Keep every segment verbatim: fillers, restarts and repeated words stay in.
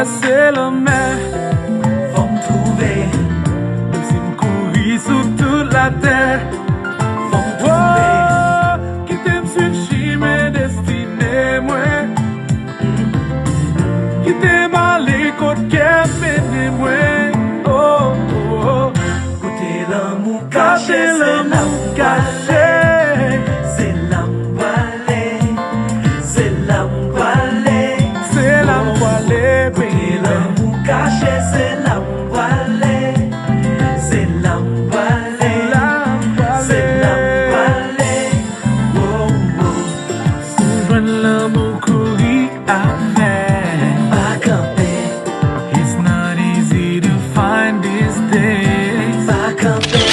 Se lanmè, fò m twouve. Menm si m kouri sou tout latè, fò m twouve. Oh, kite m swiv chimen destine mwen. Kite m ale kot kè mennen mwen. Oh, oh, oh. Kote lanmou kache, se la m kache. Se la m prale, se la m prale. Se la m prale, baby. Kote lanmou kache, se la m prale. Se la m prale, se la m prale. Oh, oh. Si w jwenn lanmou, kouri avè. Pa kanpe. It's not easy to find these days. Pa kanpe.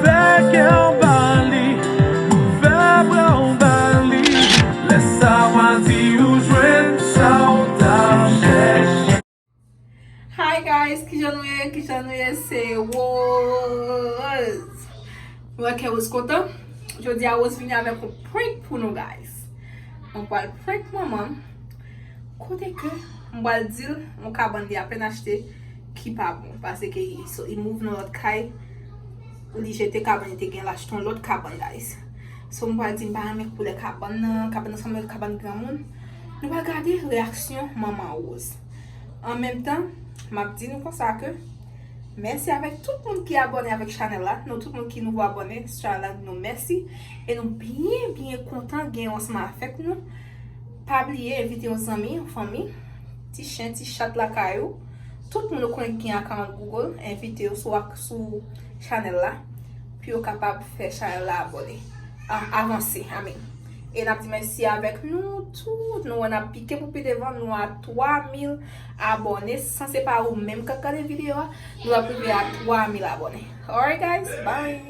Fè kè w ba li, fè bra w ba li. Lè sa w a di ou jwenn sa w t ap chèche. Hi guys, kijan nou ye? Kijan nou ye? Se Rose. Mwen wè ke Rose kontan. Jodi a Rose vini avèk yon prank pou nou guys. Mwen pral prank manman. Kote ke mwen pral di l yon kabann li apèn achte ki pa bon. Paske so, li move nan lòt kay. Li jete kabann li te gen, l achte yon lòt kabann guys. So mwen pral di m pa renmen koulè kabann nan. Kabann nan sanble kabann granmoun. Nou pral gade reyaksyon manman Rose. An menm tan, m ap di nou konsa ke mèsi avèk tout moun ki abòne avèk chanèl la. Nou tout moun ki nouvo abòne, chanèl la di nou mèsi. E nou byen, byen kontan gen yo ansanm avèk nou. Pa bliye envite yon zanmi, yon fanmi, ti chen, ti chat lakay ou. Tout moun ou konnen ki gen akawont Google, envite yo sou, ak-, sou chanèl la pou yo kapab fè chanèl la abòne. A-, avanse, I mean. E n ap di mèsi avèk nou tout. Nou wè n ap pike pou pi devan. Nou a twa mil abòne. San se pa ou menm k ap gade videyo a, nou ap rive a twa mil abòne. Alright, guys. Bye.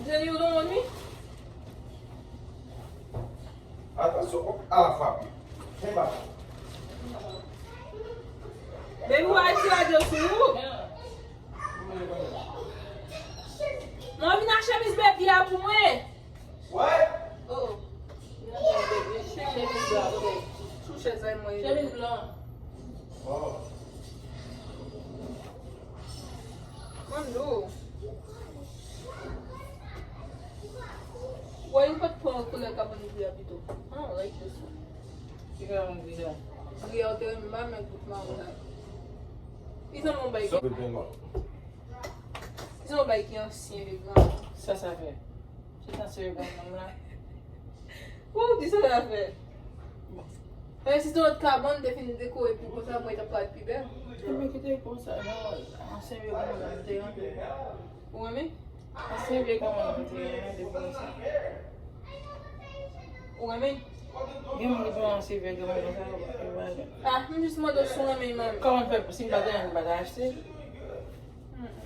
Jenny, you don't want me? Atansyon, ala frape. Ken bagay? Baby, why you do sou ou? Mwen vin ak chemiz baby a pou mwen. What? Oh, oh. Chemiz blan, ok. Sou chèz la, mwen. Chemiz blan. Oh. Mwen dou. Why you pa t pran koulè kabann gri a pito? I don't like this one. Ki kabann gri a? Gri a, ou te renmen, m pa renmen gout mawon la. Li sanble yon bagay ki, li sanble yon bagay ki ansyen, vye granmoun. Sa sa fè? Se tan se granmoun la. Ou di sa sa fè? Bon. Men si se yon lòt kabann te fin dekore pi konsa, mwen t ap parèt pi bèl. Ebyen kite konsa, non, ansyen vye granmoun la m te renmen. Ou renmen? Ansyen vye granmoun la m te renmen depi konsa. Ou renmen? Gen moun ki pran ansyen vye granmoun konsa, yo pa renmen. Ah, m jis mande w si w renmen, manmi. Kòman fè, si m pa t renmen, m pa t achte?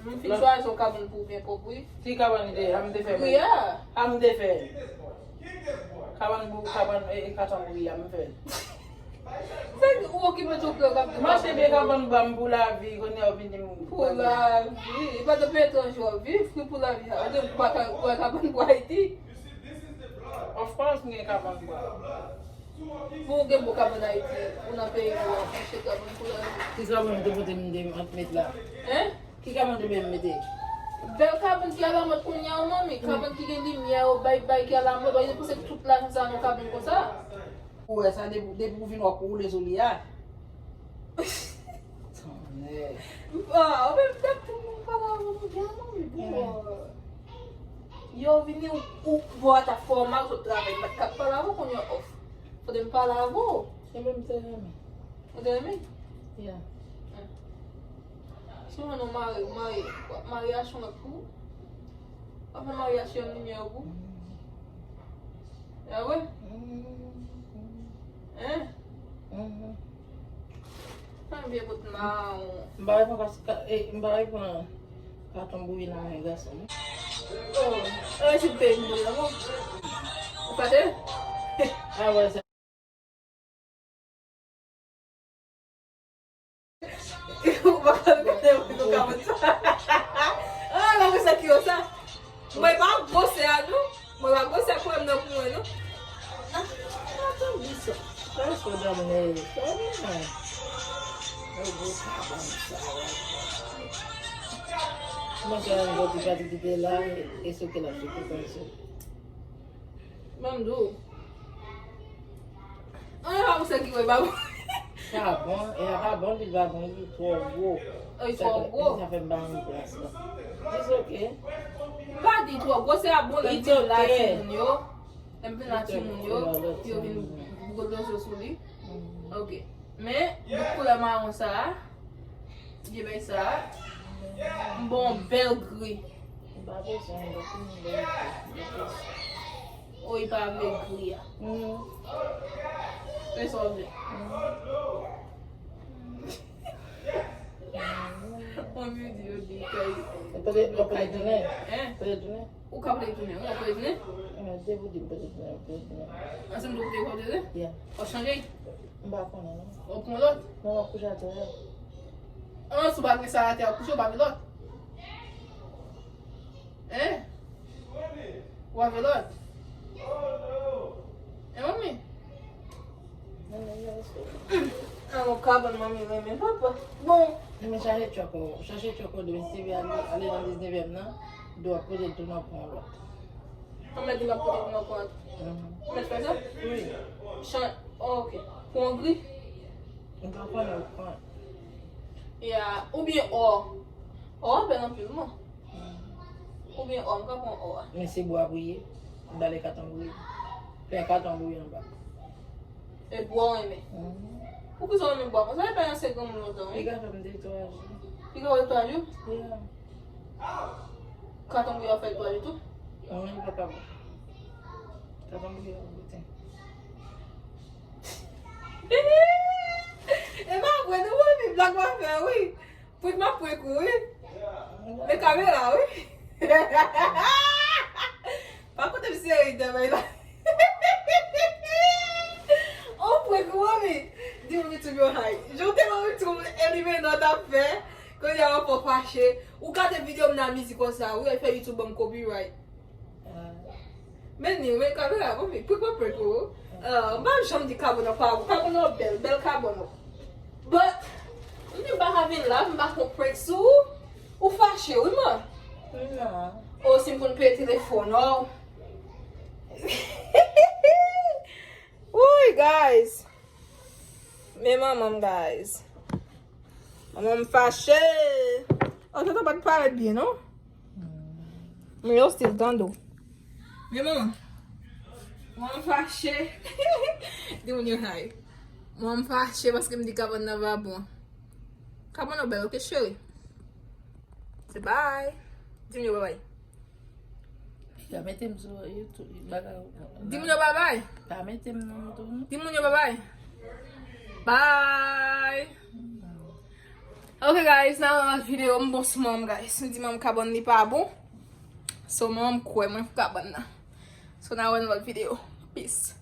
M fin chwazi yon kabann pou byen pwòp, wi. Ki kabann li te ye? A m te fè. Wi a. A m te fè. Kabann pou, kabann, e, e, katon bouyi a m fè. Sa ki ou okipe tout lè w ap di. M achte de kabann bwa m pou lavi, kounye a w vin di m pou lavi. E pa de peye etranjè w ap viv, ki pou lavi a. Ou gen bwa ka, bwa kabann bwa Ayiti. Of course, m gen kabann bwa. Pou ou gen bon kabann Ayiti, ou nan peyi ou an, achte kabann pou lavi. Ki kabann ou te pote m de ant met la? Hein? Ki kabann ou te menm mete? Bèl kabann ki alamòd kounye a, manmi. Kabann ki gen limyè, yo bay bay ki alamòd. Ou te panse tout lajan sa nan kabann konsa? Ou wè sa, depi, depi ou vin wè kou woule sou li a. Tonnè. Ah, ou menm, dat pou moun pale avè w, manmi, bon. Yo vini, ou, ou, bò a ta fè w mal, sot travay, m pa t ka pale avè w, kounye a off. Fòk m pale avè w. Se menm te renmen. Ou te renmen? Yeah. Si w jwenn yon mari, mari, w ap marye ak yon lòt pou w? W ap fè maryaj sou yon limyè pou w? A vre? Hein? Fè m vye bout mawon. M pa reponn kas-, ka-, e, m pa reponn katon bouyi nan men gason. Oh, e si peyi m bouyi la, bon. Ou fache? A wè sa. Ou pa konn kote pou nou ka wè sa. Ah, la, sa ki yo sa. Mwen pa gwosè a, non. Mwen pa gwosè pou m nan. Yo damne, sa vin la. Yo gwo kabann sa la. Kòman sa yon gwo ti pati ki te la, e, e sou ke l ap sou konsa. Ban m di w. An, e pa ou sèl ki wè pa bon. Pa bon, e a pa bon, li pa bon, li twò gwo. Oh, li twò gwo. Sa fè m pa renmen plas la. It's okay. Pa di twò gwo, se a bon lè m vin la timoun yo. Lè m vin la timoun yo, yo vin boudoze sou li. Ok. Men, bout koulè mawon sa a, vye bèy sa a, m ba w yon bèl gri. M pa bezwen, m pa bezwen bèl gri. Oh, li pa vle gri a. Mm. Se sa w vle. Mm. Mwen di yo di kay. Pote, pote tounen. Hein? Pote tounen. Ou ka pote tounen, ou ka pote tounen. Eh, depi w di m pote tounen, pote tounen. Ansanm tou pote, pote tounen? Yeah. W ap chanje? M pa konnen, non. W ap pran lòt? Non, w ap kouche atè a. An, si w pa gen sa atè a, kouche, w pa gen lòt. Hein? W ap gen lòt? E manmi? Alon kabann manmi renmen papa. Bon. Men chache tchòkò, chache tchòkò demen seve ale, ale nan diznèvyèm nan, do ap pote l tou nan pran lòt. Ou mèt di m ap pote l nan pran lòt. Mhm. Ou mèt fè sa? Wi. Chan, oh, ok. Pou yon gri? M pa konnen ou pran. Ya, oubyen ò. Ò a bèl anpil, mwen. Oubyen ò, m ka pran ò a. Men se bwa pou ye. M ba li katon pou ye. Plen katon pou ye anba. E bwa w renmen. Mhm. Poukisa w renmen bwa konsa? E pa yon se granmoun lontan, wi. Li ka fè m tetwaje. Li ka fè tetwaje? Yeah. Katon pou ye ap fè tetwaje tou? Non, li pa ka bon. Katon pou ye ap goute. E pa vre, nou wè pi blag w ap fè, wi. Prank m ap prank ou, wi. Men kamera, wi. Pa koute m serye de bagay la. On prank ou, wi. Di m YouTube yo hay. Jan w te wè YouTube Eliminot ap fè. Kounye a w ap fache. Ou gade videyo m nan mizik konsa, wi. Al fè YouTube ban m copyright. Men ni, men kamera, bon, men prank mwen prank ou. Ah, m pa janm di kabann nan pa bon. Kabann nan bèl, bèl kabann nan. But, m di m pa ka vin la, m pa fè prank sou ou. Ou fache, wi, man. Non. Oh, si m konn peye telefòn, oh. Woy, guys. Men manman m, guys. Manman m fache. Oh, tonton pa t parèt byen, non? Men yo still tande w. Men manman. Manman m fache. Di moun yo hay. Manman m fache paske m di kabann nan pa bon. Kabann nan bèl, ok, cheri? Se bay. Di moun yo babay. Ya mete m sou YouTube, bagay. Di moun yo babay. Pa mete m nan moto, non. Di moun yo babay. Bye. Ok, guys, nan yon lòt videyo, m bon sou manman m, guys. M di manman m kabann li pa bon. So, manman m kwè mwen pou kabann nan. So, nan yon lòt videyo. Peace.